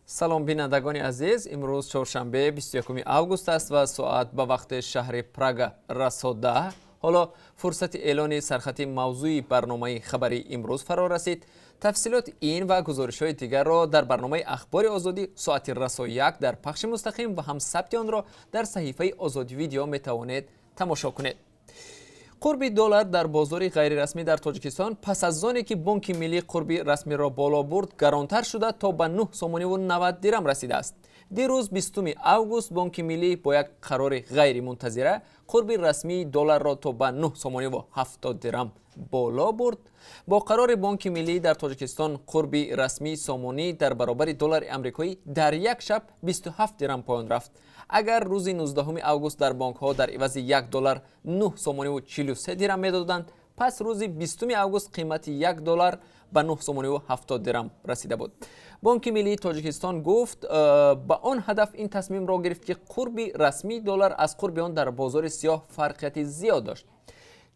Салом, бинандагони азиз. Имрӯз чоршанбе, 21 август аст ва соат ба вақти шаҳри Прага расо 10. Ҳоло фурсати эълони сархати мавзӯи барномаи хабарии имрӯз фаро расид. Тафсилоти ин ва гузоришҳои дигарро дар барномаи Ахбори Озодӣ соати расо 1 дар пахши мустақим ва ҳам сабти онро дар саҳифаи Озодӣ Видео метавонед тамошо кунед. Қурби доллар дар бозори ғайрирасмӣ дар Тоҷикистон пас аз оне ки Бонки Миллӣ қурби расмиро боло бурд, гаронтар шуда, то ба 9 сомониву 90 дирам расидааст. Дирӯз, 20 август, Бонки Миллӣ бо як қарори ғайримунтазира қурби расмии долларро то ба 9 сомониву 70 дирам боло бурд. Бо қарори Бонки Миллӣ дар Тоҷикистон қурби расмии сомонӣ дар баробари доллари амрикоӣ дар як шаб 27 дирам поён рафт. Агар рӯзи 19 август дар бонкҳо дар ивази 1 доллар 9 сомониву 43 дирам медоданд, пас рӯзи 20 август қимати 1 доллар ба 9 сомониву 70 дирам расида буд. Бонки Миллии Тоҷикистон гуфт, ба он ҳадаф ин тасмимро гирифт, ки қурби расмии доллар аз қурби он дар бозори сиёҳ фарқияти зиёд дошт.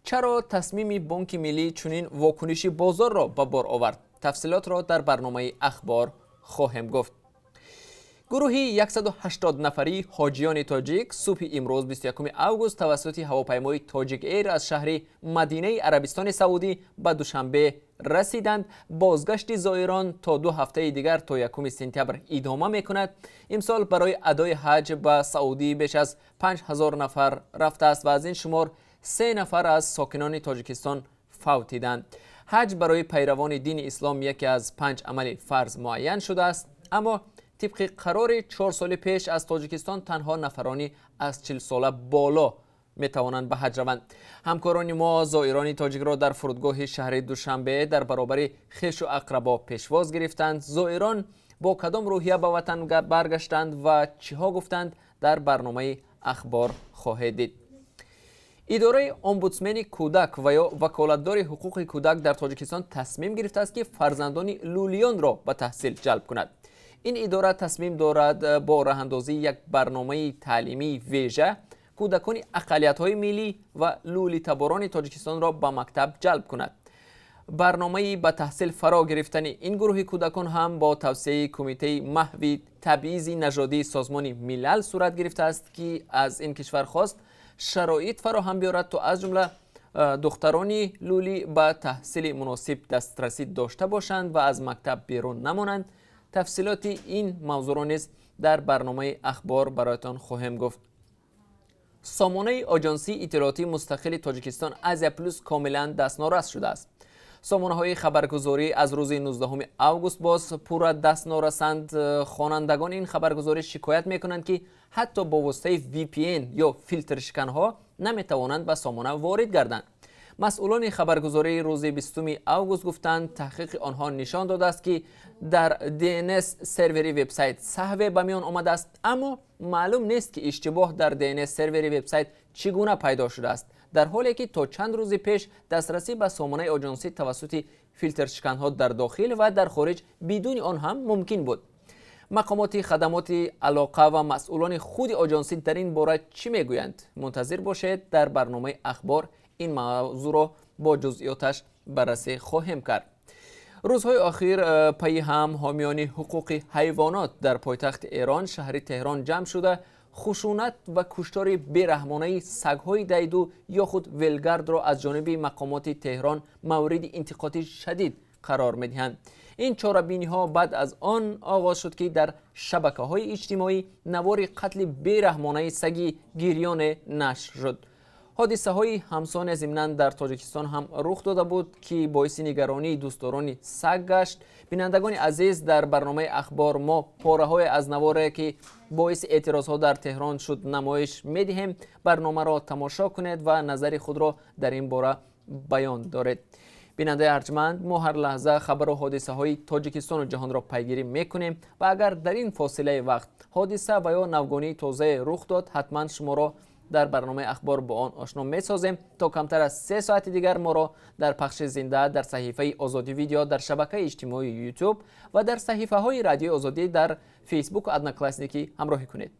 Чаро тасмими Бонки Миллӣ чунин вокуниши бозорро ба бор овард? Тафсилотро дар барномаи Ахбор хоҳем гуфт. Гурӯҳи 180 нафарии ҳоҷиёни тоҷик субҳи имрӯз, 21 август, тавассути ҳавопаймои Тоҷик Эйр аз шаҳри Мадинаи Арабистони Саудӣ ба Душанбе расиданд. Бозгашти зоирон то 2 ҳафтаи дигар, то 1 сентябр идома мекунад. Имсол барои адои ҳаҷ ба Саудӣ беш аз 5000 нафар рафтааст ва аз ин шумор се нафар аз сокинони Тоҷикистон фавтиданд. Ҳаҷ барои пайравони дини ислом яке аз панҷ амали фарз муайян шудааст, аммо тибқи қарори 4 соли пеш аз Тоҷикистон танҳо нафарони аз 40сола боло метавонанд ба ҳаҷ раванд. Ҳамкорони мо зоирони тоҷикро дар фурудгоҳи шаҳри Душанбе дар баробари хешу ақрабо пешвоз гирифтанд. Зоирон бо кадом рӯҳия ба ватан баргаштанд ва чиҳо гуфтанд, дар барномаи Ахбор хоҳед дид. Идораи омбудсмени кӯдак ва ё ваколатдори ҳуқуқи кӯдак дар Тоҷикистон тасмим гирифтааст, ки фарзандони лӯлиёнро ба таҳсил ҷалб кунад. Ин идора тасмим дорад бо роҳандозии як барномаи таълимии вежа кӯдакони ақаллиятҳои миллӣ ва лӯлитаборони Тоҷикистонро ба мактаб ҷалб кунад. Барномаи ба таҳсил фаро гирифтани ин гурӯҳи кӯдакон ҳам бо тавсияи Кумитаи маҳви табъизи нажодии Созмони Милал сурат гирифтааст, ки аз ин кишвар хост шароит фароҳам биёрад, то аз ҷумла духтарони лӯлӣ ба таҳсили муносиб дастрасӣ дошта бошанд ва аз мактаб берун намонанд. Тафсилоти ин мавзӯъро низ дар барномаи Ахбор бароятон хоҳем гуфт. Сомонаи Оҷонсии иттилоотии мустақили Тоҷикистон Азия Плюс комилан дастнорас шудааст. Сомонаҳои хабаргузорӣ аз рӯзи 19 август боз пурра дастнорасанд. Хонандагони ин хабаргузорӣ шикоят мекунанд, ки ҳатто бо воситаи VPN ё филтршиканҳо наметавонанд ба сомона ворид гарданд. Масъулони хабаргузории рӯзи 20 август гуфтанд, таҳқиқи онҳо нишон додааст, ки дар DNS сервери вебсайт саҳве ба миён омадааст, аммо маълум нест, ки иштибоҳ дар DNS сервери вебсайт чӣ гуна пайдо шудааст, дар ҳоле ки то чанд рӯзи пеш дастрасӣ ба сомонаи оҷонсӣ тавассути филтршиканҳо дар дохил ва дар хориҷ бидуни он ҳам мумкин буд. Мақомоти хадамоти алоқа ва масъулони худи оҷонсӣ дар ин бора чӣ мегӯянд? Мунтазир бошед, дар барномаи Ахбор ин мавзӯъро бо ҷузъиёташ баррасӣ хоҳем кард. Рӯзҳои охир пайи ҳам ҳомиёни ҳуқуқи ҳайвонот дар пойтахти Эрон, шаҳри Теҳрон, ҷамъ шуда, хушунат ва куштори бераҳмонаи сагҳои дайду ё худ велгардро аз ҷониби мақомоти Теҳрон мавриди интиқоди шадид қарор медиҳанд. Ин чорабиниҳо баъд аз он оғоз шуд, ки дар шабакаҳои иҷтимоӣ навори қатли бераҳмонаи саги гирёне нашр шуд. Ҳодисаҳои ҳамсоне зимнан дар Тоҷикистон ҳам рух дода буд, ки боиси нигаронии дӯстдорони саг гашт. Бинандагони азиз, дар барномаи Ахбор мо пораҳое аз наворе, ки боиси эътирозҳо дар Теҳрон шуд, намоиш медиҳем. Барномаро тамошо кунед ва назари худро дар ин бора баён доред. Бинандаи арҷманд, мо ҳар лаҳза хабару ҳодисаҳои Тоҷикистону ҷаҳонро пайгирӣ мекунем ва агар дар ин фосилаи вақт ҳодиса ва ё навгонии тозае рух дод, ҳатман шуморо дар барномаи Ахбор бо он ошно месозем. То камтар аз 3 соати дигар моро дар пахши зинда дар саҳифаи Озодӣ Видео дар шабакаи иҷтимоии Ютуб ва дар саҳифаҳои Радиои Озодӣ дар Фейсбуку Одноклассники ҳамроҳӣ кунед.